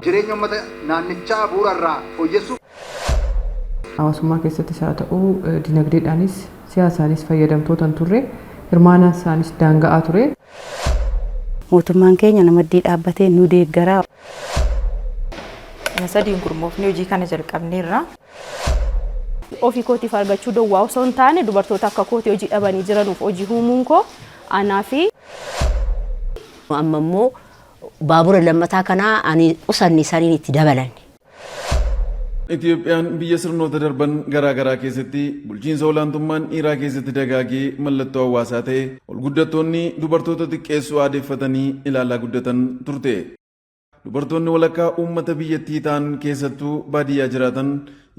Jireenya uummata naannichaa bu'uurarraa fooyyessuuf. Hawaasummaa keessattis haa ta'u dinagdeedhaanis siyaasaanis fayyadamtoota hin turre, hirmaannaan isaanis daanga'aa ture. Mootummaan keenya nu maddii dhaabbatee nu deeggaraa. Nama sadiin gurmoofnee hojii kana jalqabneerra. Ofii kootiif argachuu dowwaa osoo hin taane, dubartoota akka kootii hojii dhabanii jiranuuf hojii uumuun koo anaa fi. Amma immoo baabura lammataa kanaa ani qusanne saniin itti dabalanne. Itiyoophiyaan biyya sirnoota darban garaa garaa keessatti bulchiinsa olaantummaan dhiiraa keessatti dagaagee mallattoo hawaasaa ta'e ol guddattoonni dubartoota xiqqeessuu aadeffatanii ilaalaa guddatan turte. Dubartoonni walakkaa uummata biyyattii ta'an keessattuu baadiyyaa jiraatan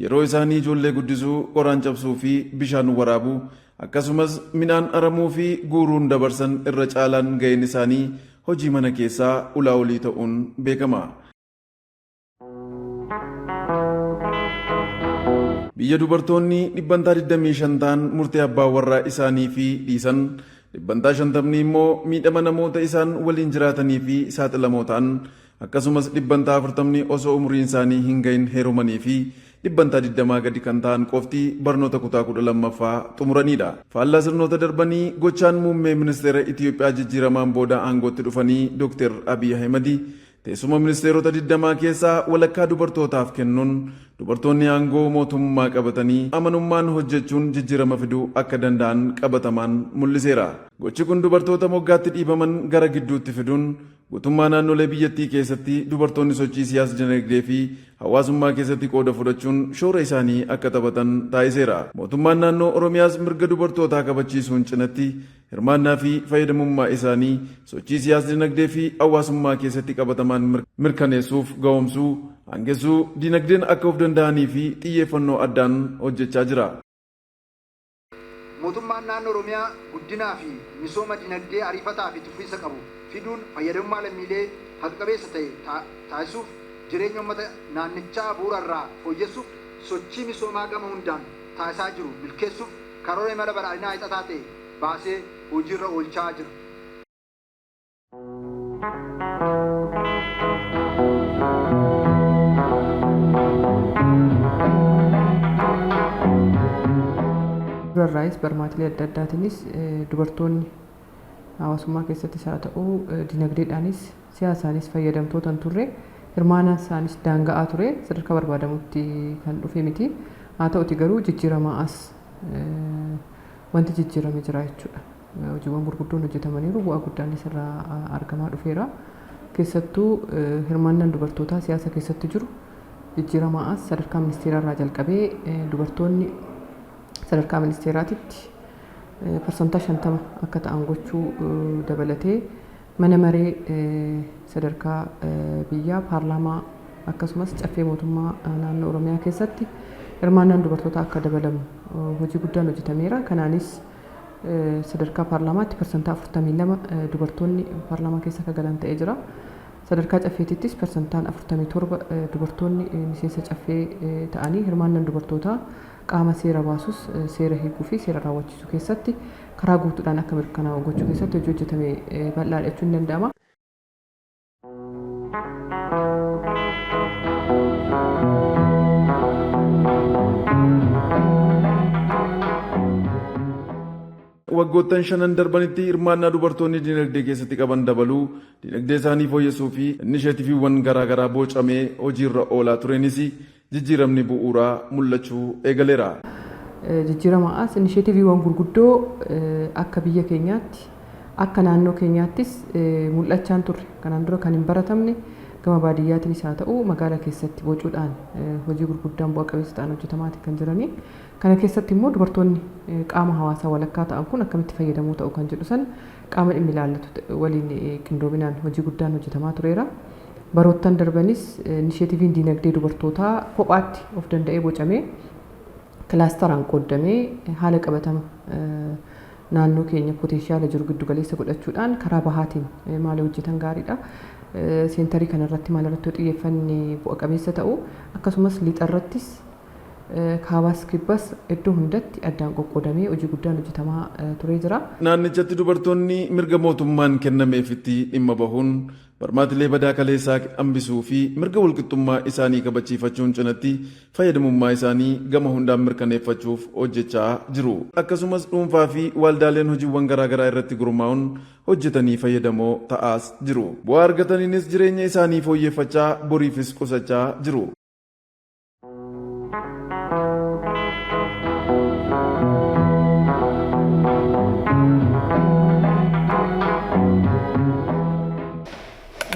yeroo isaanii ijoollee guddisuu, qoraan cabsuu fi bishaan waraabuu akkasumas midhaan aramuu fi guuruun dabarsan irra caalaan ga'een isaanii hojii mana keessaa ulaa olii ta'uun beekama. Biyya dubartoonni dhibbantaa 25 ta'an murtee abbaa warraa isaanii fi dhiisan, dhibbantaa 50 immoo miidhama namoota isaan waliin jiraatanii fi saaxilamoo ta'an, akkasumas dhibbantaa 40 osoo umuriin isaanii hin gahin heerumanii fi dhibbantaa 20 gadi kan ta'an qofti barnoota kutaa 12ffaa xumuranidha. Faallaa sirnoota darbanii gochaan muummee ministeera Itiyoophiyaa jijjiiramaan booda aangootti dhufanii Dr. Abiy Ahimadi teessuma ministeerota 20 keessaa walakkaa dubartootaaf kennuun dubartoonni aangoo mootummaa qabatanii amanummaan hojjechuun jijjiirama fiduu akka danda'an qabatamaan mul'iseera. Gochi kun dubartoota moggaatti dhiibaman gara gidduutti fiduun guutummaa naannolee biyyattii keessatti dubartoonni sochii siyaas-dinagdee fi hawaasummaa keessatti qooda fudhachuun shoora isaanii akka taphatan taasiseera. Mootummaan naannoo Oromiyaas mirga dubartootaa kabachiisuun cinatti hirmaannaa fi fayyadamummaa isaanii sochii siyaas-dinagdee fi hawaasummaa keessatti qabatamaan mirkaneessuuf gahomsuu, aangessuu, dinagdeen akka of danda'anii fi xiyyeeffannoo addaan hojjechaa jira. Mootummaan Naannoo Oromiyaa guddinaa fi misooma dinagdee ariifataa fi itti fufiinsa qabu fiduun fayyadamummaa lammiilee haqa qabeessa ta'e taasisuuf jireenya uummata naannichaa bu'uurarraa fooyyessuuf sochii misoomaa gama hundaan taasisaa jiru milkeessuuf karoora imala badhaadhinaa hiixataa ta'e baasee hojiirra oolchaa jira. Durarraayis barmaatilee adda addaatiinis dubartoonni hawaasummaa keessattis haa ta'u dinagdeedhaanis siyaasaanis fayyadamtoota hin turre. Hirmaannaan isaanis daanga'aa ture. Sadarkaa barbaadamutti kan dhufe miti. Haa ta'uti garuu jijjiiramaa as wanti jijjiirame jira jechuudha. Hojiiwwan gurguddoon hojjetamaniiru, bu'aa guddaanis irraa argamaa dhufeera. Keessattuu hirmaannaan dubartootaa siyaasa keessatti jiru jijjiiramaa as sadarkaa ministeeraa irraa jalqabee dubartoonni sadarkaa ministeeraatitti parsantaa 50 akka ta'an gochuu dabalatee mana maree sadarkaa biyyaa, paarlaamaa akkasumas caffee mootummaa naannoo Oromiyaa keessatti hirmaannaan dubartootaa akka dabalamu hojii guddaan hojjetameera. Kanaanis sadarkaa paarlaamaatti parsantaa 42 dubartoonni paarlaamaa keessa akka galan ta'ee jira. Sadarkaa caffeetittis parsantaan 47 dubartoonni miseensa caffee ta'anii hirmaannaan dubartootaa qaama seera baasus, seera hiikuu fi seera raawwachiisuu keessatti karaa guutuudhaan akka mirkanaa'u gochuu keessatti hojii hojjetame bal'aadha jechuun ni danda'ama. Waggoottan shanan darbanitti hirmaannaa dubartoonni dinagdee keessatti qaban dabaluu, dinagdee isaanii fooyyessuu fi innisheetiiviiwwan garaa garaa bocamee hojiirra oolaa tureenis jijjiiramni bu'uuraa mul'achuu eegaleera. Jijjiirama as inisheetiiviiwwan gurguddoo akka biyya keenyaatti, akka naannoo keenyaattis mul'achaa hin turre. Kanaan dura kan hin baratamne gama baadiyyaatiinis haa ta'u magaala keessatti bocuudhaan hojii gurguddaan bu'a qabeessa ta'an hojjetamaati kan jiranii. Kana keessatti immoo dubartoonni qaama hawaasaa walakkaa ta'an kun akkamitti fayyadamoo ta'u kan jedhu sana qaama dhimmi ilaallatu waliin qindoominaan hojii guddaan hojjetamaa tureera. Baroottan darbanis inisheetiiviin diinagdee dubartootaa kophaatti of danda'ee bocamee kilaastaraan qooddamee haala qabatama Naannoo keenya potential jiru giddu galeessa godhachuudhaan karaa bahaatiin maal hojjetan gaariidha. Centerii kanarratti maal irratti xiyyeeffanne bu'a qabeessa ta'u, akkasumas lixarrattis, kaabaas, kibbas iddoo hundatti addaan qoqqoodamee hojii guddaan hojjetamaa turee jira. Naannichatti dubartoonni mirga mootummaan kennameefitti dhimma bahuun barmaatilee badaa kaleessaa hambisuu fi mirga walqixxummaa isaanii kabachiifachuun cinatti fayyadamummaa isaanii gama hundaan mirkaneeffachuuf hojjechaa jiru. Akkasumas dhuunfaa fi waldaaleen hojiiwwan garaagaraa irratti gurmaa'uun hojjetanii fayyadamoo ta'aas jiru. Bu'aa argataniinis jireenya isaanii fooyyeffachaa, boriifis qusachaa jiru.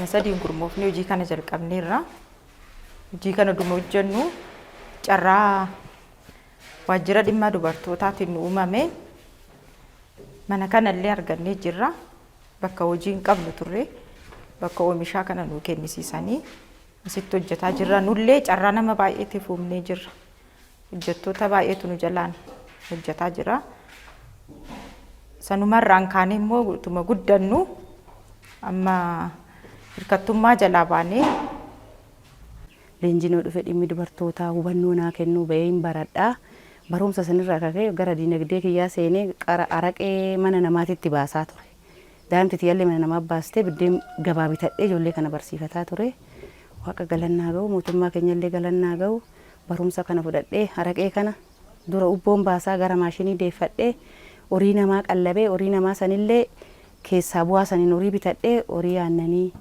Sadiin gurmoofni hojii kana jalqabneerra. Hojii kana dhuma hojjennu carraa waajjira dhimma dubartootaatiin nu uumame, mana kanallee argannee jirra. Bakka hojii hin qabnu turre, bakka oomishaa kana nu kennisiisanii asitti hojjetaa jirra. Nullee carraa nama baay'eetiif uumnee jirra. Hojjettoota baay'eetu nu jalaan hojjetaa jira. Sanumarraan kaanee immoo utuma guddannu amma hirkattummaa jalaa baanee. Leenjiin dhufe dhimmi dubartootaa hubannoo naa kennuu bahee hin baradhaa. Barumsa sanirraa kaka'e gara diinagdee kiyyaa seenee qara araqee mana namaatitti baasaa ture. Daa'imti tiyyallee mana namaa baastee biddeen gabaa bitadhee ijoollee kana barsiifataa ture. Waaqa galannaa ga'u, mootummaa keenyallee galannaa ga'u, barumsa kana fudhadhee araqee kana dura ubboon baasaa gara maashinii deeffadhee, horii namaa qallabee, horii namaa sanillee keessaa bu'aa saniin horii bitadhee, horii aannanii,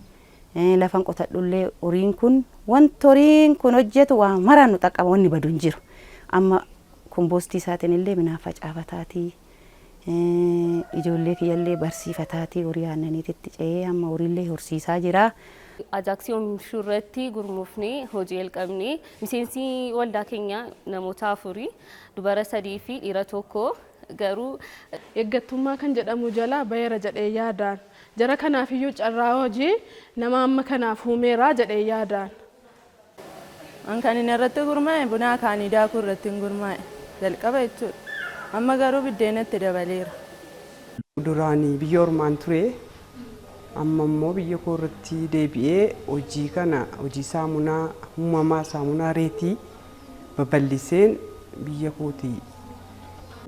lafan qotadhullee, horiin kun wanti horiin kun hojjetu waa maraan nu xaqqaba, wanni badu hin jiru. Amma kompoostii isaatiin illee midhaan facaafataatii, ijoollee kiyyallee barsiifataatii, horii aannaniititti ce'ee amma horiillee horsiisaa jira. Ajaaksii oomishuu irratti gurmuufnee hojii jalqabne. Miseensi waldaa keenya namoota afurii, dubara sadii fi dhiira tokko garuu. Eeggattummaa kan jedhamu jalaa baheera jedhee yaadaan. Jara kanaafiyyuu carraa hojii nama amma kanaaf uumeera jedhee yaadaan. An kan inni irratti gurmaa'e buna akaanii daakuu irratti hin gurmaa'e jalqaba jechuudha. Amma garuu biddeenatti dabaleera. Duraanii biyya ormaan ture, amma immoo biyya koo irratti deebi'ee hojii kana, hojii saamunaa uumamaa, saamunaa reetii babal'iseen biyya kooti.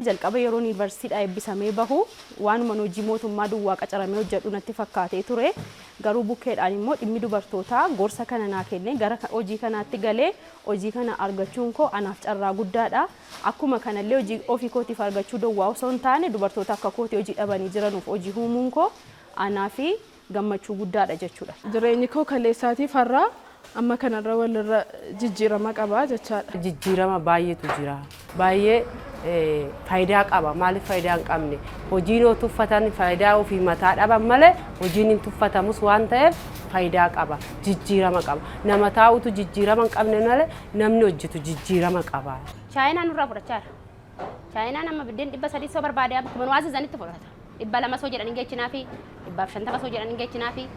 Jalqaba yeroo yuunivarsiitiidhaa eebbisamee bahu waanuma hojii mootummaa duwwaa qacaramee hojjedhu natti fakkaatee ture. Garuu bukkeedhaan immoo dhimmi dubartootaa gorsa kana naa kennee gara hojii kanaatti galee hojii kana argachuun koo anaaf carraa guddaadha. Akkuma kanallee hojii ofii kootiif argachuu duwwaa osoo hin taane, dubartoota akka kootii hojii dhabanii jiranuuf hojii uumuun koo anaa fi gammachuu guddaadha jechuudha. Jireenyi koo kaleessaatiif har'aa amma kanarra walirra jijjiirama qaba jechaadha. Jijjiirama baay'eetu jira. Baay'ee faayidaa qaba. Maaliif faayidaa hin qabne? Hojiin yoo tuffatan faayidaa ofii mataa dhaban malee hojiin hin tuffatamus waan ta'eef faayidaa qaba. Jijjiirama qaba. Nama taa'utu jijjiirama hin qabne malee namni hojjetu jijjiirama qaba. Chaayinaan nurraa fudhachaa jira. Chaayinaan amma biddeen 300 soo barbaade akkuma nu ajajanitti fudhata. 200 soo jedhanii geechinaa fi 150 soo jedhanii geechinaa fi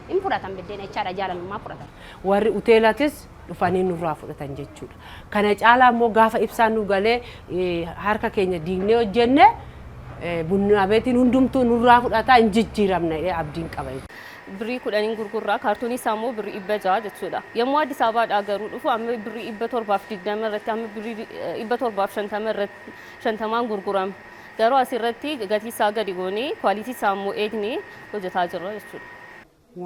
hin fudhatan, biddeen jechaadha, jaalalummaa fudhatan. Warri hoteelatis dhufanii nurraa fudhatan jechuudha. Kana caalaa immoo gaafa ibsaan nu galee harka keenya diignee hojjenne, bunna beetiin hundumtuu nurraa fudhataa, hin jijjiiramna jedhee abdiin qaba. Birrii 10n gurgurraa, kaartoonii isaa immoo birrii 600 jechuudha. Yommuu Addis Ababaadhaa garuu dhufu amma birrii 720 irratti, amma birrii 750 irratti, 50n gurgurama. Garuu asirratti gatii isaa gadi goonee, quality isaa immoo eegnee hojjetaa jirra jechuudha.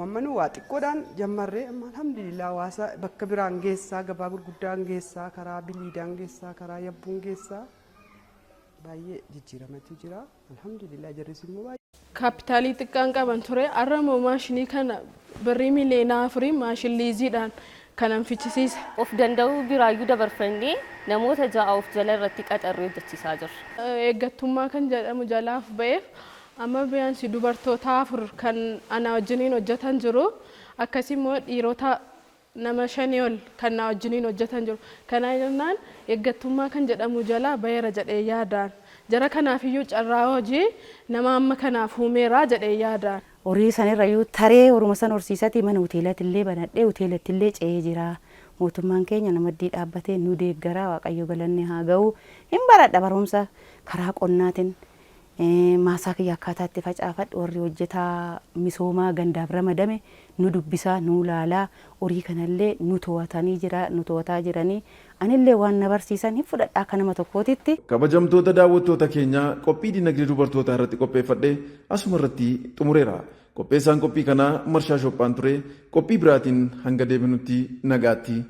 Amma nu waa xiqqoodhaan jammarree amma alhamdulillah hawaasa bakka biraan geessaa, gabaa gurguddaan geessaa, karaa biliidaan geessaa, karaa yabbuun geessaa, baay'ee jijjiiramatu jira, alhamdulillah, jarris immoo baay'ee. Kaapitaalii xiqqaan qaban ture. Har'a immoo maashinii kana birrii miliyoona 4 maashin liiziidhaan kanan fichisiise. Of danda'uu biraayyuu dabarfannee namoota ja'a of jala irratti qaxarree hojjechiisaa jirra. Eeggattummaa kan jedhamu jalaaf ba'eef amma biyaansi dubartoota afur kan ana wajjiniin hojjetan jiru. Akkasii immoo dhiirota nama shanii ol kan na wajjiniin hojjetan jiru. Kana jennaan eeggattummaa kan jedhamu jalaa baheera jedhee yaadaan. Jara kanaafiyyuu carraa hojii nama amma kanaaf uumeera jedhee yaadaan. Horii sanirrayyuu taree horuma san horsiisatii mana hoteelatti illee banadhee hoteelatti illee ce'ee jira. Mootummaan keenya namaddii dhaabbatee nu deeggaraa, Waaqayyo galanni haa ga'u. Hin baradha barumsa karaa qonnaatiin. Maasaa kiyya akkaataa itti facaafadhu warri hojjetaa misoomaa gandaaf ramadame nu dubbisaa, nu laalaa, horii kanallee nu to'atanii jira, nu to'ataa jiranii, anillee waan na barsiisan hin fudhadha akka nama tokkootitti. Kabajamtoota daawwattoota keenyaa, qophii dinagdee dubartootaa irratti qopheeffadhe asuma irratti xumureera. Qopheessaan qophii kanaa Marshaa Shophaan ture. Qophii biraatiin hanga deebinutti nagaatti.